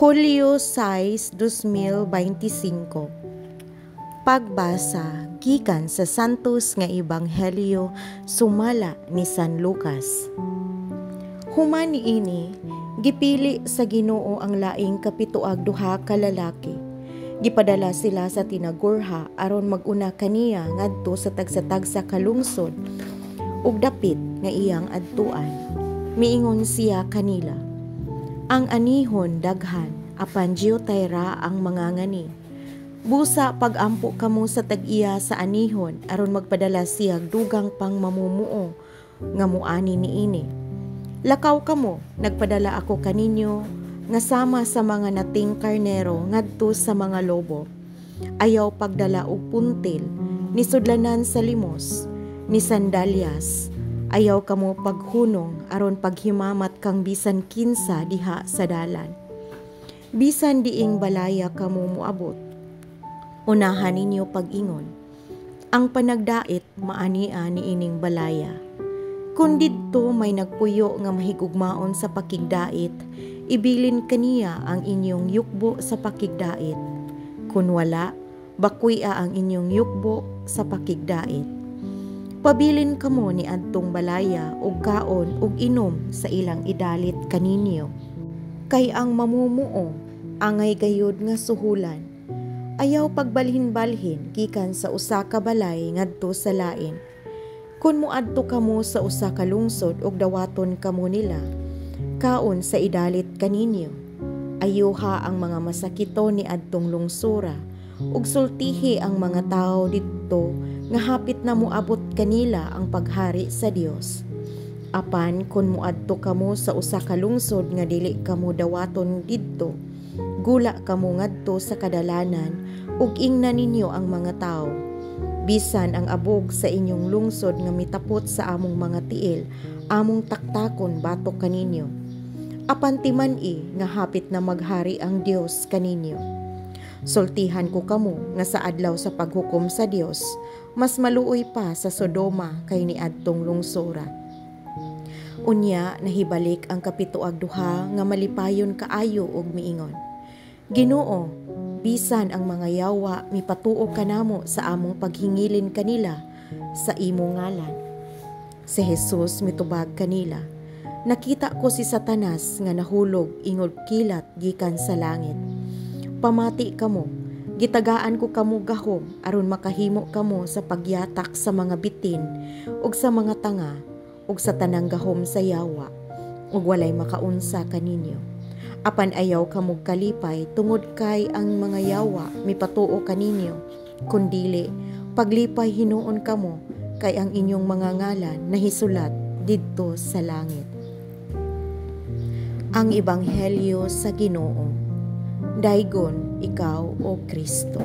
Hulyo 6, 2025. Pagbasa gikan sa Santos nga Ebanghelyo sumala ni San Lucas. Human niini, gipili sa Ginoo ang laing kapito ug duha ka lalaki. Gipadala sila sa tinagurha aron mag-una kaniya ngadto sa tagsa-tagsa ka lungsod ug dapit nga iyang adtuan. Miingon siya kanila, "Ang anihon daghan, apan diutay ra ang mangangani. Busa pag-ampo kamo sa tag-iya sa anihon aron magpadala siya dugang pang mamumuo nga muani niini. Lakaw kamo, nagpadala ako kaninyo nga sama sa mga nating karnero ngadto sa mga lobo. Ayaw pagdala og puntil, ni sudlanan sa limos, ni sandalyas. Ayaw kamo paghunong aron paghimamat kang bisan kinsa diha sa dalan. Bisan diing balaya kamo moabot, unahan ninyo pag-ingon, 'Ang panagdait maania niining balaya.' Kung didto may nagpuyo nga mahigugmaon sa pakigdait, ibilin kaniya ang inyong yukbo sa pakigdait. Kung wala, bakwia ang inyong yukbo sa pakigdait. Pabilin kamo ni adtong balaya og kaon ug inom sa ilang idalit kaninyo. Kay ang mamumuo angay gayud nga suhulan. Ayaw pagbalhin-balhin gikan sa usa ka balay ngadto sa lain. Kun moadto kamo sa usa ka lungsod ug dawaton kamo nila, kaon sa idalit kaninyo. Ayuha ang mga masakiton ni adtong lungsura ug sultihi ang mga tawo didto nga hapit na moabot kanila ang paghari sa Dios. Apan kun moadto kamo sa usa ka lungsod nga dili kamo dawaton didto, gula kamo ngadto sa kadalanan ug ingna ninyo ang mga tawo, 'Bisan ang abog sa inyong lungsod nga mitapot sa among mga tiil, among taktakon batok kaninyo. Apan timan-i nga hapit na maghari ang Dios kaninyo.' Sultihan ko kamo nga sa adlaw sa paghukom sa Dios, mas maluoy pa sa Sodoma kay niadtong lungsora." Unya nahibalik ang kapito ug duha nga malipayon kaayo og miingon, "Ginoo, bisan ang mga yawa mipatuo kanamo sa among paghingilin kanila sa imong ngalan." Si Jesus mitubag kanila, "Nakita ko si Satanas nga nahulog ingog kilat gikan sa langit. Pamati kamo, gitagaan ko kamo gahom aron makahimo kamo sa pagyatak sa mga bitin ug sa mga tanga ug sa tanang gahom sa yawa, ug walay makaunsa kaninyo. Apan ayaw kamog kalipay tungod kay ang mga yawa mipatuo kaninyo, kundili paglipay hinuon kamo kay ang inyong mga ngalan nahisulat didto sa langit." Ang Ebanghelyo sa Ginoo. Daygon ikaw, o Kristo.